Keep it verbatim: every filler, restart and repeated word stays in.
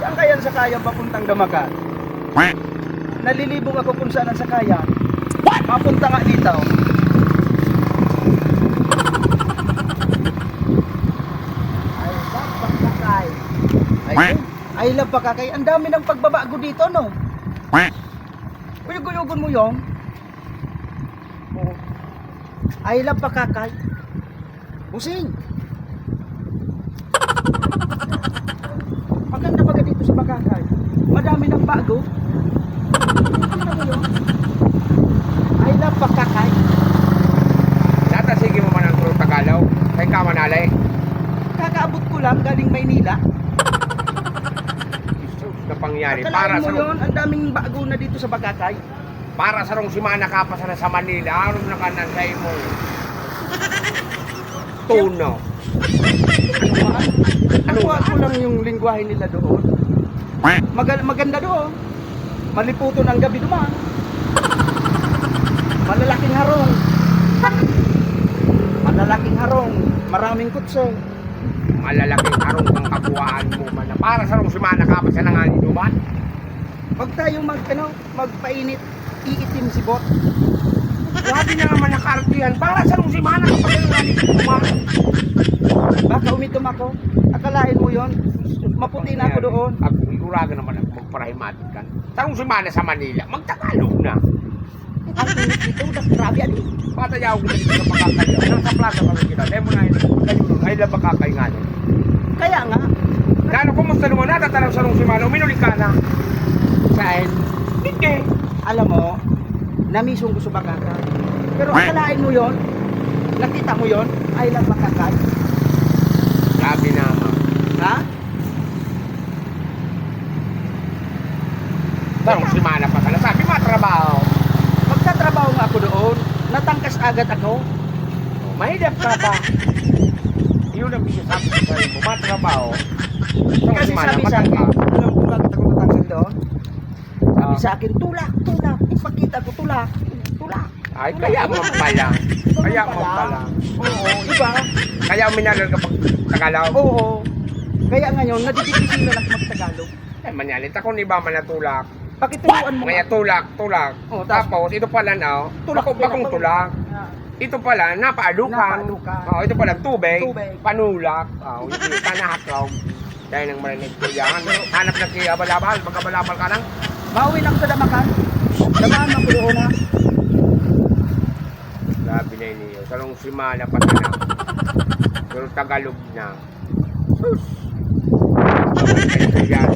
Saan kaya ang sakayan papuntang Damakan? Nalilibog ako kung saan ang sakayan. Papunta nga dito. I love Bakakay. Ay, I love Bakakay. Ang dami ng pagbabago dito, no? Kuyog-kuyogon mo yung. Oo. I love Bakakay. Busing. Maganda baga dito sa Bakakay. Madami ng bago. Kita mo yun? I love Bakakay. Tata, sige mo man ang puro Tagalog. Kay ka manalay. Kakaabot ko lang galing Maynila. Jesus, na pangyari. Akalain Para mo sa yun, ang daming bago na dito sa Bakakay. Para sarong semana ka pa sana sa Manila, ano na ka na sa imo? Tuno. Ano Nakuha ba? ko lang yung lingwahe nila doon. Magal- maganda doon. Maliputon ang gabi duman. Malalaking harong. Malalaking harong. Maraming kutse. Malalaking harong kung kakuhaan mo man. Para sarong semana ka pa sa nangani duman. Pag tayo mag, ano, magpainit, iitim si Bot. Grabe na naman ang kaartihan. Para sarong semana ka pa sa nangani duman. Baka umitom ako. Akalain mo yon? Maputi na ako doon. Ag-, uraga naman ako magparahimatik ka. Sarong semana sa Manila, magtagalog na. Ang init dito, dak-, grabe, ano? Patay ako dito sa Bakakay. Nasa plaza kami kita. Demo na yun. Kayo nun, ay, la Bakakay nga nun. Kaya nga. Nano, kumusta naman? Natatanaw sa rong semana, uminuli ka na. Saan? Hindi. Alam mo, namisong ko sa Bakakay. Pero akalain mo yon? Nakita mo yon? I love Bakakay. Grabe naman. Ha? Sarong semana pa sana. Sabi mo, trabaho. Magtatrabaho nga ako doon. Natangkas agad ako. Mahirap ka ba? Yun ang sinasabi ko sa'yo. Matrabaho. Sarong Kasi semana, sabi sa akin, matangkas. Alam ko bakit ako natanggal doon. Sabi Ah. sa akin, "Tulak, tulak. Ipakita ko, tulak. Tulak." Ay, kaya mo pala. Kaya mo pala. Oo, iba. Kaya uminagal ka pag Tagalog? Oo. Kaya ngayon, nadidipisilan ako mag-Tagalog. Ay, manyalit ako ni ba man na tulak. Pakituruan mo Kaya nga. tulak, tulak. Oh, tas Tapos, ito pala na, oh, Tulak, bako-, tulak, bakong tulak. tulak. Ah. Ito pala, napaalukan. Napaalukan. Oh, ito pala, tubig, Tubig. panulak. Oh, ito yung panahakaw. Dahil nang marinig ko yan. Hanap na si Abal-abal, mag-abal-abal ka lang. Mauwi na ako sa Damakan. Damakan, magkuloon na. Grabe na yun, yun. Sarong semana pa sana. Pero Tagalog na. Sus! Ay, yan.